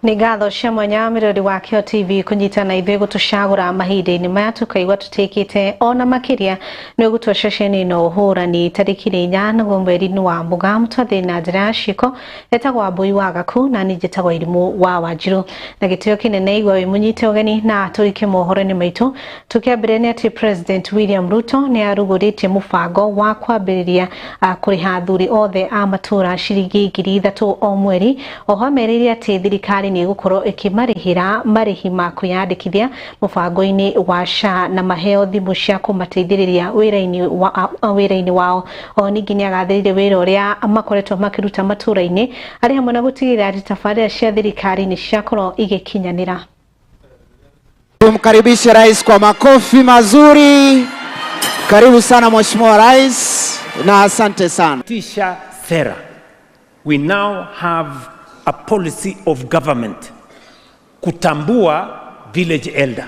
Nĩ ngatho cia mwanya mĩrori wa Kĩo TV kũnyita na ithuĩ gũtũcagũra mahinda-inĩ maya tũkaigua tũtĩkĩte ona makĩria nĩ gũtua ceceni ĩno ũhũrani tarĩki 4 naguo mweri-inĩ wa Mũgaa mũtwathĩ na njĩra ya ciĩko etagwo Wambui wa Gaku na niĩ njĩtagwo Irimũ wa Wanjirũ na gĩtĩo kĩnene igua wĩ mũnyite ũgeni na tũrike mohoro-inĩ maitũ tũkĩambĩrĩria nĩ atĩ President William Ruto nĩ arugũrĩtie mũbango wa kwambĩrĩria kũrĩha athuri othe a matũũra ciringi 3,000 o mweri oho amerĩire atĩ thirikari nĩ ĩgũkorwo ĩkĩmarĩhĩra marĩhi ma kwĩyandĩkithia mũbango-inĩ wa SHA na maheo thimũ cia kũmateithĩrĩria wĩra-inĩ wao. O ningĩ nĩ agathĩrĩirie wĩra ũrĩa makoretwo makĩruta matũũra-inĩ arĩ hamwe na gũtigĩrĩra atĩ tabarĩra cia thirikari nĩ ciakorwo igĩkinyanĩra. Tumkaribishe rais kwa makofi mazuri. Karibu sana Mheshimiwa Rais na asante sana. Tisha sera. We now have a policy of government kutambua village elder.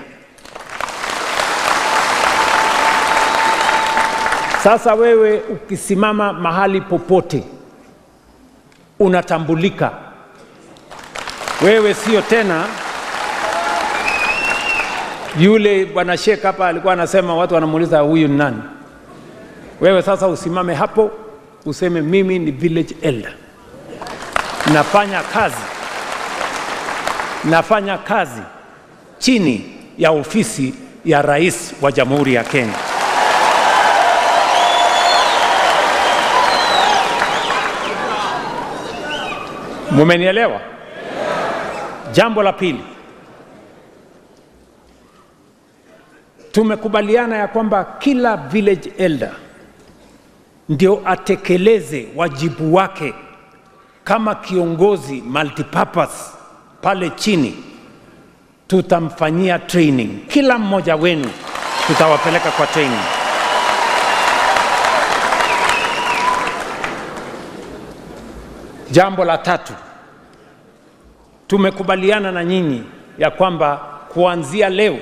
Sasa wewe ukisimama mahali popote unatambulika. Wewe sio tena yule bwana Sheikh hapa alikuwa anasema watu wanamuuliza huyu ni nani. Wewe sasa usimame hapo useme mimi ni village elder. Nafanya kazi chini ya ofisi ya Rais wa Jamhuri ya Kenya. Mumenielewa? Jambo la pili, tumekubaliana ya kwamba kila village elder ndio atekeleze wajibu wake kama kiongozi multipurpose pale chini. Tutamfanyia training. Kila mmoja wenu tutawapeleka kwa training. Jambo la tatu, tumekubaliana na nyinyi ya kwamba kuanzia leo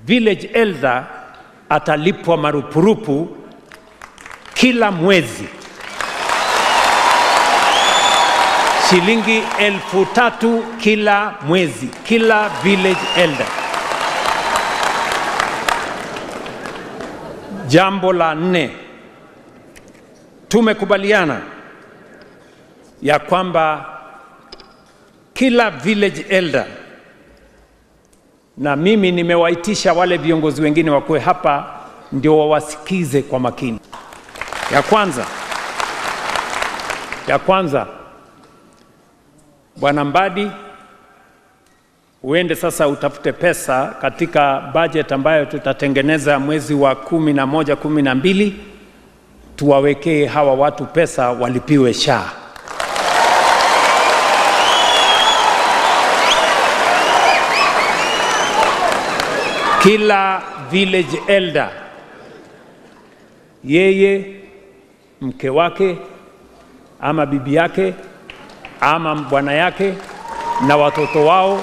village elder atalipwa marupurupu kila mwezi shilingi 3,000 kila mwezi, kila village elder. Jambo la nne, tumekubaliana ya kwamba kila village elder, na mimi nimewaitisha wale viongozi wengine wakuwe hapa ndio wawasikize kwa makini. Ya kwanza, Bwana Mbadi, uende sasa utafute pesa katika budget ambayo tutatengeneza mwezi wa 11, 12, tuwawekee hawa watu pesa walipiwe SHA. Kila village elder, yeye, mke wake, ama bibi yake, ama bwana yake na watoto wao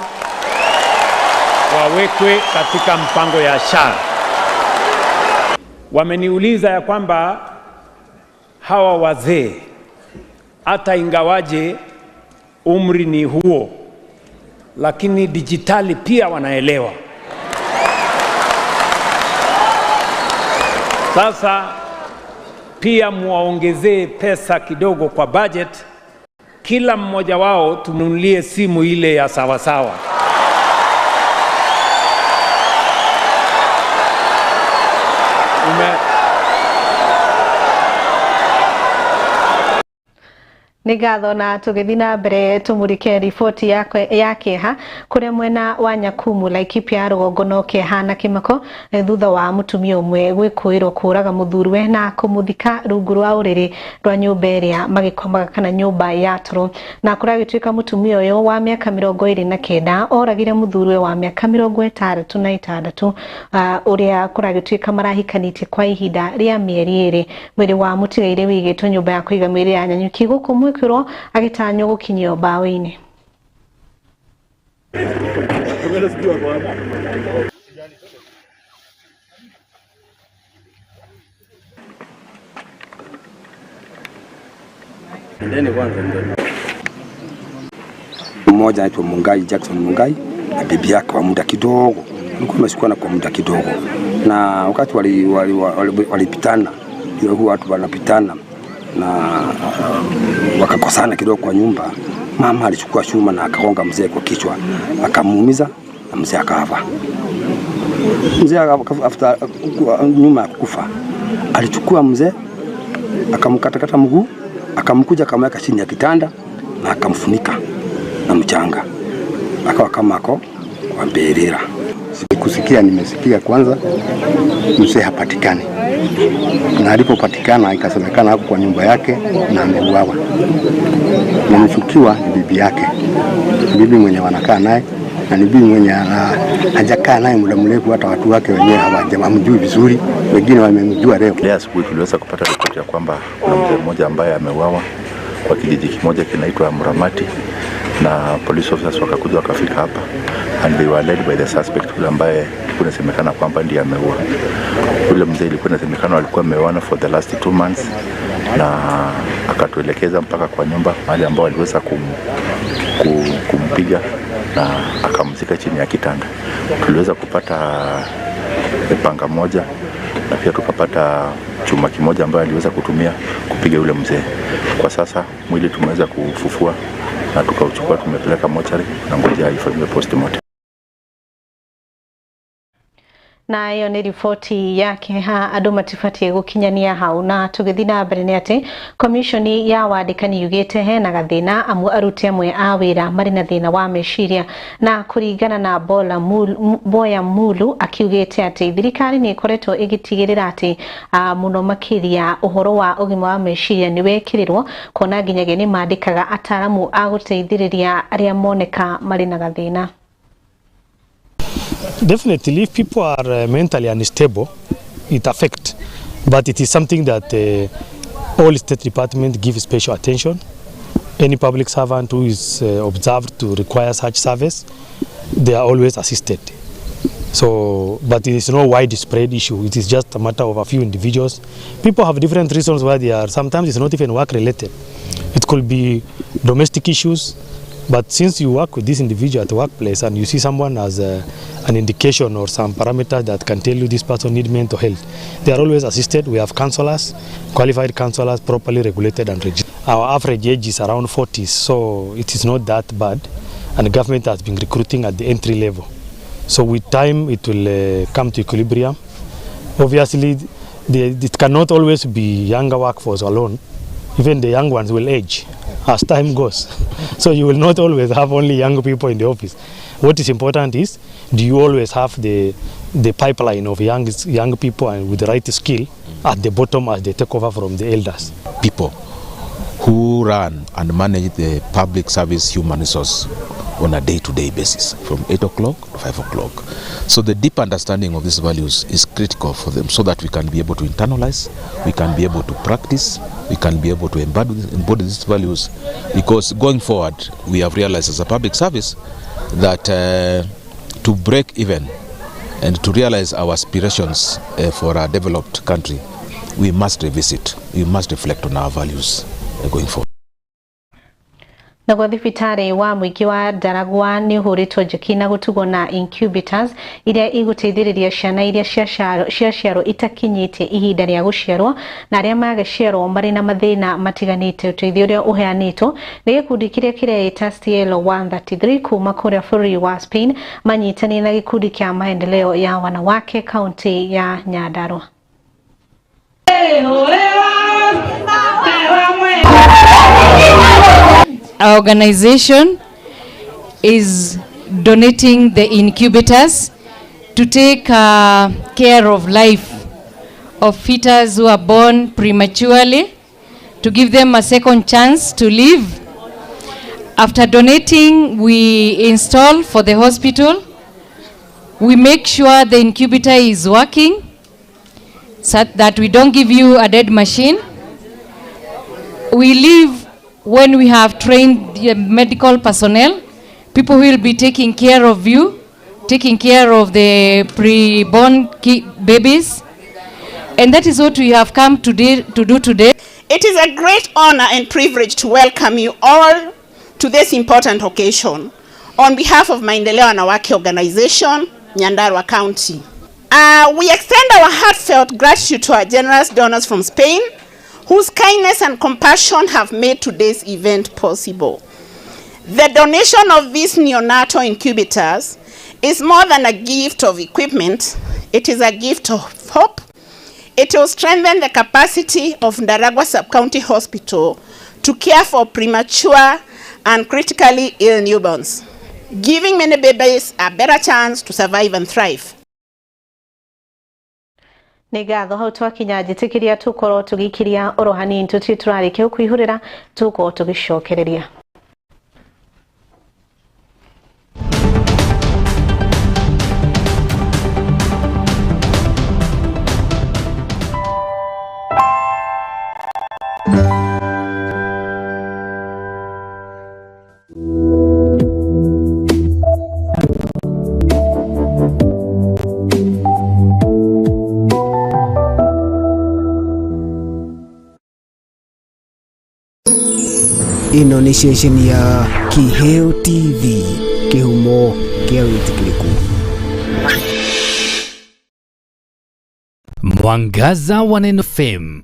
wawekwe katika mpango ya SHA. Wameniuliza ya kwamba hawa wazee hata ingawaje umri ni huo, lakini dijitali pia wanaelewa. Sasa pia muwaongezee pesa kidogo kwa budget, kila mmoja wao tununulie simu ile ya sawasawa. Nĩ ngatho na tũgĩthiĩ na mbere tũmũrĩke riboti ya kĩeha kũrĩa mwena wa Nyakumu Laikipia ya rũgongo no kĩeha na kĩmako thutha wa mũtumia ũmwe gwĩkũĩrwo kũũraga mũthuriwe na kũmũthika rungu rwa ũrĩrĩ rwa nyũmba ĩrĩa magĩkomaga kana nyũmba ya toro. Na kũragĩtuĩka mũtumia ũyũ wa mĩaka 29 oragire mũthuriwe wa mĩaka 66 ũrĩa kũragĩtuĩka marahikanĩtie kwa ihinda rĩa mĩeri 2. Mwĩrĩ wa mũtigaire wĩigĩtwo nyũmba ya kũiga mĩĩrĩ ya Nanyuki gũkũ mwĩkĩrwo agĩtanywo gũkinyio mbaũ-inĩ. Ndeni kwanza. mmoja anaitwa Mungai Jackson Mungai na bibi yake wa muda kidogo, walikuwa wameshikana kwa muda kidogo, na wakati walipitana, ndio huwa watu wanapitana na wakakosana kidogo kwa nyumba. Mama alichukua chuma na akagonga mzee kwa kichwa, akamuumiza na mzee akafa. Mzee after nyuma ya kufa alichukua mzee akamkatakata mguu, akamkuja akamweka chini ya kitanda na akamfunika na mchanga, akawa kama ako kwa mbirira. Kusikia nimesikia kwanza mzee hapatikani, na alipopatikana ikasemekana hapo kwa nyumba yake na ameuawa, na mshukiwa ni bibi yake, bibi mwenye wanakaa naye na ni bibi mwenye hajakaa naye muda mrefu, hata watu wake wenyewe hawajamjui vizuri, wengine wamemjua leo. Leo asubuhi tuliweza kupata ripoti ya kwamba kuna mzee mmoja ambaye ameuawa kwa kijiji kimoja kinaitwa Muramati, na police officers wakakuja wakafika hapa and they were led by the suspect yule ambaye ilikuwa inasemekana kwamba ndiye ameua yule mzee. Ilikuwa inasemekana walikuwa wameoana for the last 2 months, na akatuelekeza mpaka kwa nyumba mahali ambao aliweza kumpiga na akamzika chini ya kitanda. Tuliweza kupata panga moja na pia tukapata chuma kimoja ambayo aliweza kutumia kupiga yule mzee. Kwa sasa mwili tumeweza kufufua na tukauchukua, tumepeleka mochari na ngoja ifanyiwe postmortem. Na ĩyo nĩ riboti yake ha andũ matibatiĩ gũkinyania hau. Na tũgĩthiĩ na mbere nĩ atĩ komishoni ya wandĩkani yugĩte hena gathĩna amu aruti amwe a wĩra marĩ na thĩna wa meciria. Na kũringana na Bola Mulu, Boya Mulu akiugĩte atĩ thirikari nĩ ĩkoretwo ĩgĩtigĩrĩra atĩ mũno makĩria ũhoro wa ũgima wa meciria nĩ wekĩrĩrwo, kuona nginyagia nĩ mandĩkaga ataramu a gũteithĩrĩria arĩa moneka marĩ na gathĩna. Definitely, if people are mentally unstable, it affects. But it is something that all state departments give special attention. Any public servant who is observed to require such service, they are always assisted. So, but it is no widespread issue. It is just a matter of a few individuals. People have different reasons why they are. Sometimes it's not even work related. It could be domestic issues. But since you work with this individual at the workplace and you see someone as an indication or some parameters that can tell you this person need mental health, they are always assisted. We have counselors, qualified counselors, properly regulated and registered. Our average age is around 40, so it is not that bad. And the government has been recruiting at the entry level. So with time, it will come to equilibrium. Obviously, it cannot always be younger workforce alone. Even the young ones will age as time goes. So you will not always have only young people in the office. What is important is, do you always have the pipeline of young people and with the right skill at the bottom as they take over from the elders? People who run and manage the public service human resource on a day-to-day basis from 8 o'clock to 5 o'clock. So the deep understanding of these values is critical for them so that we can be able to internalize, we can be able to practice, we can be able to embody these values, because going forward we have realized as a public service that to break even and to realize our aspirations for a developed country, we must revisit, we must reflect on our values going forward. Naguo thibitarĩ wa mũingĩ wa Ndaragwa nĩ ũhũrĩtwo njeki na gũtugwo na incubators iria igũteithĩrĩria ciana iria ciaciarwo itakinyĩtie ihinda rĩa gũciarwo na arĩa magĩciarwo marĩ na mathĩna matiganĩte. Ũteithio ũrĩa ũheanĩtwo nĩ gĩkundi kĩrĩa kĩreĩta Cielo 133 kuma kũrĩa bũrũri wa Spain manyitanĩire na gĩkundi kĩa maendeleo ya wanawake kaunti ya Nyandarua. Our organization is donating the incubators to take care of life of fetus who are born prematurely, to give them a second chance to live. After donating, we install for the hospital. We make sure the incubator is working so that we don't give you a dead machine. We leave when we have trained the medical personnel, people who will be taking care of you, taking care of the pre-born babies. And that is what we have come today to do today. It is a great honor and privilege to welcome you all to this important occasion on behalf of Maendeleo Wanawake Organization, Nyandarua County. We extend our heartfelt gratitude to our generous donors from Spain, whose kindness and compassion have made today's event possible. The donation of these neonatal incubators is more than a gift of equipment, it is a gift of hope. It will strengthen the capacity of Ndaragwa Sub-County Hospital to care for premature and critically ill newborns, giving many babies a better chance to survive and thrive. Nĩ ngatho hau twakinya njĩtĩkĩria tũkorwo tũgĩkiria oro hanini tũtirĩ tũrarĩkia gũkũihũrĩra tũgũkorwo tũgĩcokereria. Ĩno nĩ ceceni ya Kiheo TV, kĩhumo kĩa wĩtĩkĩrĩku. Mwangaza wa Neno FM,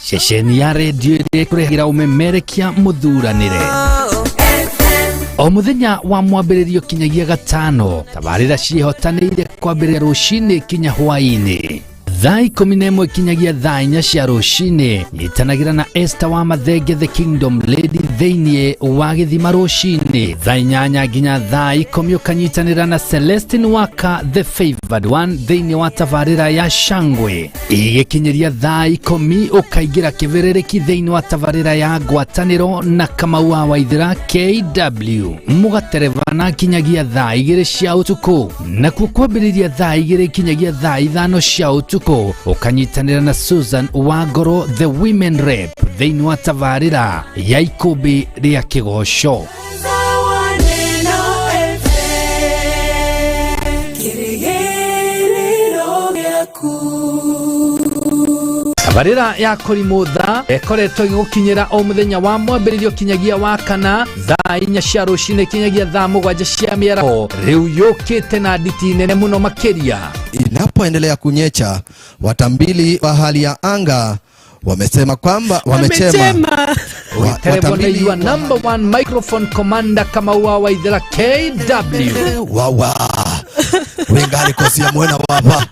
ceceni ya redio ĩrĩa ĩkũrehagĩra ũmemerekia mũthuranĩre o mũthenya wa mwambĩrĩrio kinyagia gatano. Tabarĩra ciĩhotanĩire kwambĩrĩria rũcinĩ kinya hwaĩ-inĩ thaa 11 kinyagia thaa 4 cia rũcinĩ. Nyitanagĩra na Esther wa Mathenge the Kingdom Lady thĩinĩ wa gĩthima rũcinĩ thaa 8 nginya thaa 10, ũkanyitanĩra na Celestine Waka the Favored One thĩinĩ wa tabarĩra ya Shangwe. Igĩkinyĩria thaa 10 ũkaingĩra kĩbĩrĩrĩki thĩinĩ wa tabarĩra ya ngwatanĩro na Kamau wa Waithĩra KW, mũgaterebana kinyagia thaa 2 cia ũtukũ, nakuo kwambĩrĩria thaa 2 kinyagia thaa 5 cia ũtukũ ũkanyitanĩra na Susan Wangoro the Women Rep thĩinĩ wa tabarĩra ya ikũmbĩ rĩa kĩgoco. Tabarĩra ya Kũrimũ Tha ĩkoretwo ĩgĩgũkinyĩra o mũthenya wa mwambĩrĩrio kinyagia wa kana thaa 4 cia rũcinĩ kinyagia thaa 7 cia mĩaraho. Rĩu yũkĩte na nditi nene mũno makĩria. Inapoendelea kunyecha, watambili wa hali ya anga wamesema kwamba wamechema. Watambili wa number 1 microphone commander Kamau wa Waithera KW. Wawa wengari kosia mwena wapa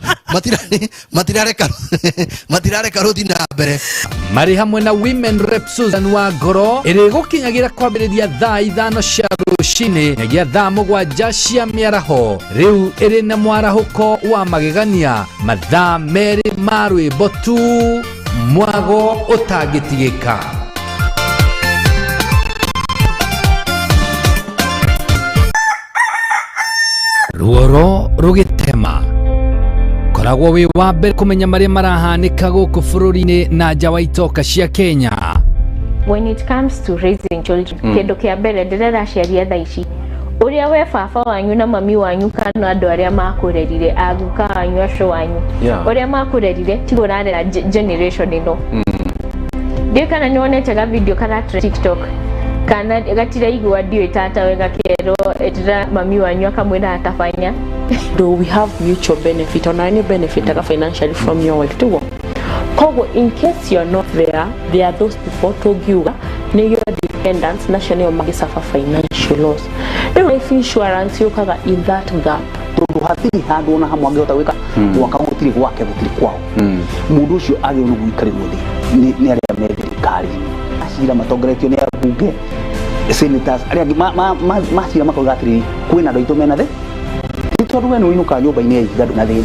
matirareka matirareka ruthi na mbere mari hamwe na Women Rep Susan Wangoro ĩrĩgũkinyagĩra kwambĩrĩria thaa 5 cia rũcinĩ nginyagia thaa 7 cia mĩaraho. Rĩu ĩrĩ na mwarahũko wa magegania, mathaa 2 ma rwĩmbo tu, mwago ũtangĩtigĩka. Ruoro rũgĩtema, koragwo wĩ wa mbere kũmenya marĩa marahanĩka gũkũ bũrũri-inĩ na nja wa itoka cia Kenya. When it comes to raising children, kĩndũ kĩa mbere ndĩrera aciari a thaa ici, ũrĩa we baba wanyu na mami wanyu kana andũ arĩa makũrerire, aguka wanyu, acio wanyu, ũrĩa makũrerire tiguo ũrarera generation ĩno. Ndiũĩ kana nĩ wonete ga video karatre TikTok kana gatiraigua ndiũĩ tata we gakerwo etira mami wanyu akamwĩra atafanya. Do we have mutual benefit or any benefit financially from your wife too? Koguo in case you are not there, there are those people tũngiuga nĩ your dependents nacio nĩo magĩsuffer financial loss. Rĩu life insurance yũkaga in that gap. Tondũ hatirĩ handũ ona hamwe angĩhota gwĩka gwaka gũtirĩ gwake gũtirĩ kwao. Mũndũ ũcio agĩrĩirwo nĩ gũikarĩrwo thĩ nĩ arĩa me thirikari. Acira matongoretio nĩ ambunge, senators arĩa angĩ macira makauga atĩrĩrĩ, kwĩna andũ aitũ mena thĩ, ti tondũ we nĩ ũinũkaga nyũmba-inĩ ya ihiga ndũna thĩna.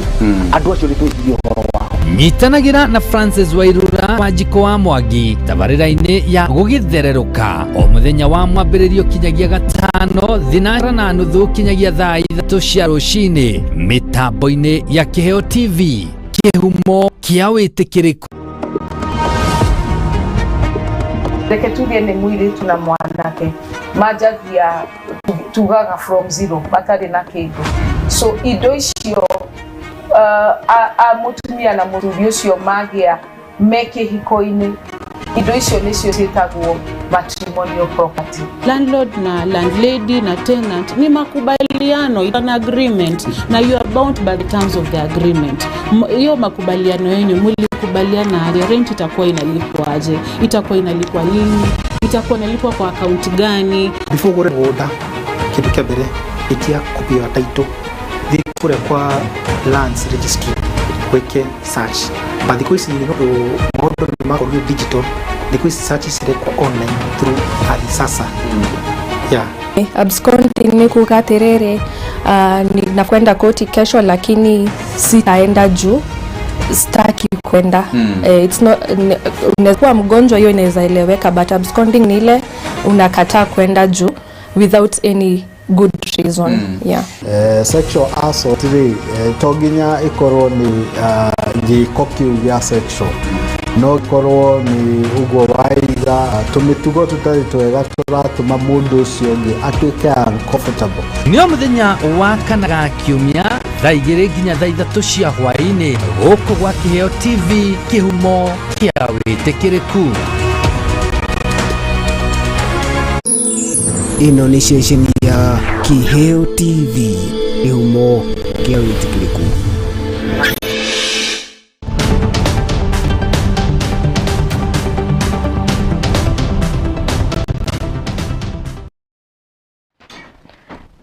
Andũ acio nĩ twĩcirie ũhoro wao. Nyitanagĩra na Francis Wairura wa Njiko wa Mwangi tabarĩra-inĩ ya gũgĩthererũka o mũthenya wa mwambĩrĩrio kinyagia gatano 4:30 kinyagia thaa 3 cia rũcinĩ mĩtambo-inĩ ya Kĩheo TV, kĩhumo kĩa wĩtĩkĩrĩku. Reke tuge nĩ mũirĩtu na mwanake manjagia tugaga from zero matarĩ na kĩndũ, so indo icio a mũtumia na mũthuri ũcio magĩa me kĩhiko-inĩ, indo icio nĩcio ciĩtagwo matrimonial property. Landlord na landlady na tenant ni makubaliano, it's an agreement na you are bound by the terms of the agreement. Hiyo makubaliano yenu mlikubaliana aje? Rent itakuwa inalipwa aje? Itakuwa inalipwa lini? Itakuwa inalipwa kwa akaunti gani? Before ugure mũgũnda kĩndũ kĩa mbere ĩtia copy ya title, thiĩ kũrĩa kwa lands registry wĩke search. But thikũ ici nĩ ũndũ maũndũ nĩ makorirwo digital, thikũ ici search cirekwo online through Ardhi Sasa, yeah. Absconding ni kuga atiriri, ninakwenda koti kesho lakini sitaenda juu sitaki kwenda. It's not unaweza mgonjwa, hiyo inaweza eleweka, but absconding ni ile unakataa kwenda juu without any good reason. Yeah. Sexual assault rĩ, to nginya ĩkorwo nĩ gĩko kĩu gĩa sexual, no ĩkorwo nĩ ũguo waiga tũmĩtugo tũtarĩ twega tũratũma mũndũ ũcio ũngĩ atuĩke uncomfortable. Nĩ o mũthenya wa kana ga kiumia thaa 2 nginya thaa 3 cia hwaĩ-inĩ gũkũ gwa Kĩheo TV, kĩhumo kĩa wĩtĩkĩrĩku. Ĩno nĩ ceceni ya Kĩheo TV, kĩhumo kĩa wĩtĩkĩrĩku.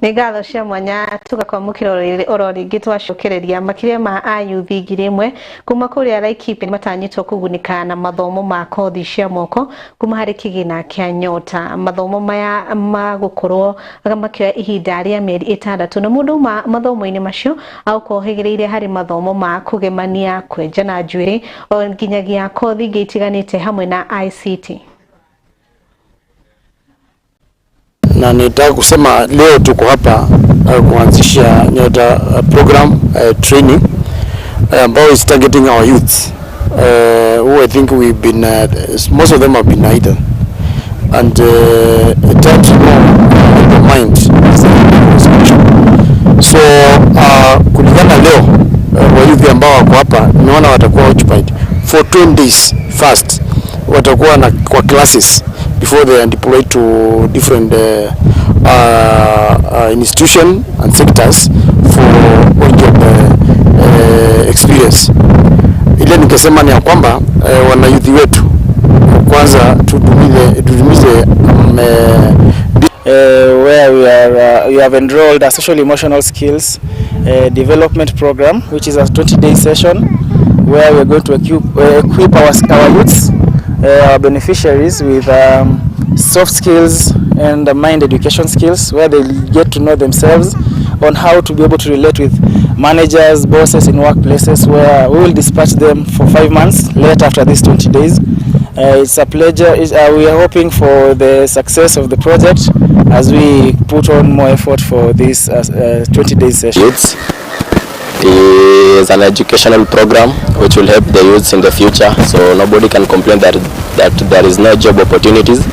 Nĩ ngatho cia mwanya tugakwamũkĩra oro rĩngĩ. Twacokereria makĩria ma ayuthi 1,000 kuma kũrĩa Laikipia nĩ matanyĩtwo kũgunĩka na mathomo ma kothi cia moko kuma harĩ kĩgĩna kĩa Nyota. Mathomo maya magũkorwo makĩoya ihinda rĩa mĩeri 6, na mũndũ uma mathomo-inĩ macio agũkorwo ohĩgĩrĩire harĩ mathomo ma kũgemania, kwenjana njuĩrĩ o nginyagia kothi ingĩ itiganĩte hamwe na ICT. Na nitaka kusema leo tuko hapa kuanzisha Nyota program training ambayo is targeting our youth who I think we've been most of them have been idle and at times the mind. So kulingana leo wa youth ambao wako hapa nimeona watakuwa occupied for 20 days. First watakuwa na kwa classes before they are deployed to different institution and sectors for on-job experience. Ile ningesema ni ya kwamba wanayouth wetu kwanza tudumize where we have enrolled a social emotional skills development program, which is a 20-day session where we are going to equip our youths, our beneficiaries with soft skills and mind education skills, where they get to know themselves on how to be able to relate with managers, bosses in workplaces, where we will dispatch them for 5 months later after these 20 days. It's a pleasure. We are hoping for the success of the project as we put on more effort for this 20-day session. Youths is an educational program which will help the youths in the future, so nobody can complain that there is no job opportunities,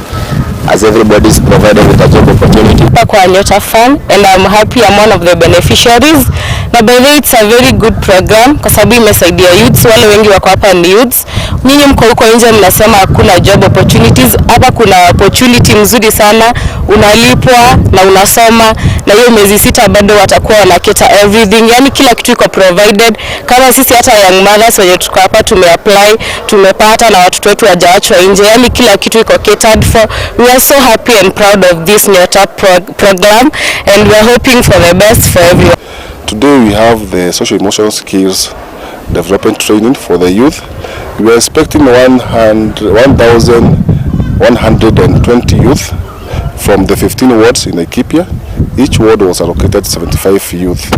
as everybody is provided with a job opportunity. Kwa Nyota Fund, and I'm happy I'm one of the beneficiaries. Na by the way, it's a very good program kwa sababu imesaidia youths. Wale wengi wako hapa ni youths. Nyinyi mko huko nje mnasema hakuna job opportunities. Hapa kuna opportunity mzuri sana, unalipwa na unasoma, na hiyo miezi 6 bado watakuwa wanaketa everything. Yani kila kitu iko provided. Kama sisi hata young mothers wenye tuko hapa tumeapply, tumepata na watoto wetu hawajaachwa nje. Yani kila kitu iko catered for. We are so happy and proud of this Nyota program, and we are hoping for the best for everyone. Today we have the social emotional skills development training for the youth. We are expecting 1,120 youth from the 15 wards in Laikipia. Each ward was allocated 75 youth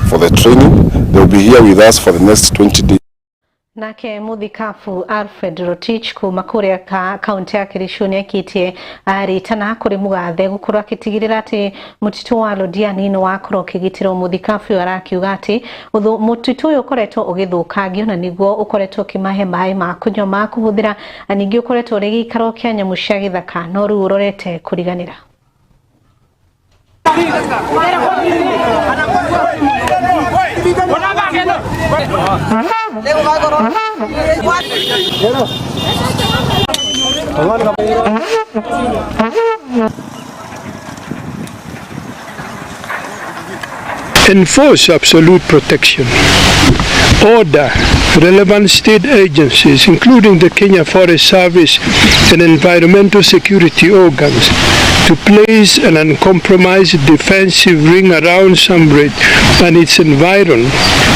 for the training. They will be here with us for the next 20 days. Nake muthikabu Alfred Rotich kuma kuria kaunti ya Kericho ni akitie aritana kuri mugathe gukorwo akitigirira ati mutitu wa Londiani ni wakorwo ukigitirwo. Muthikabu uyu arakiuga ati mutitu uyu ukoretwo ugithukangio na niguo ukoretwo ukimahe maĩ ma kunyua ma kuhuthira, na ningi ukoretwo uri giikaro kia nyamu cia githaka no riu urorete kuriganira. Enforce absolute protection. Order relevant state agencies, including the Kenya Forest Service and environmental security organs, to place an uncompromised defensive ring around Sambret and its environ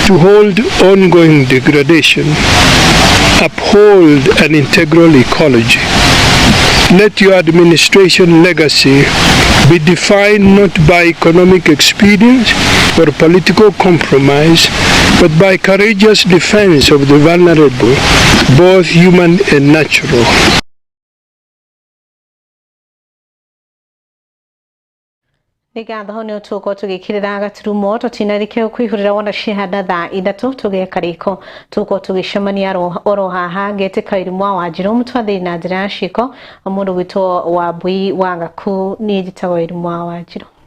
to hold ongoing degradation. Uphold an integral ecology. Let your administration legacy be defined not by economic expedience or political compromise, but by courageous defense of the vulnerable, both human and natural. Nĩ ngatho nĩ tũgũkorwo tũgĩkĩrĩra gaturumo tũtinarĩkia kwihũrĩra wona cihanda thaa 3 tũgeka rĩko tũgũkorwo tũgĩcemania oro haha ngetĩka Irimũ wa Wanjirũ mũtwathĩri na njĩra ya ciĩko mũndũ gwĩtwo Wambui wa Gaku niĩ njĩtagwo Irimũ wa Wanjirũ.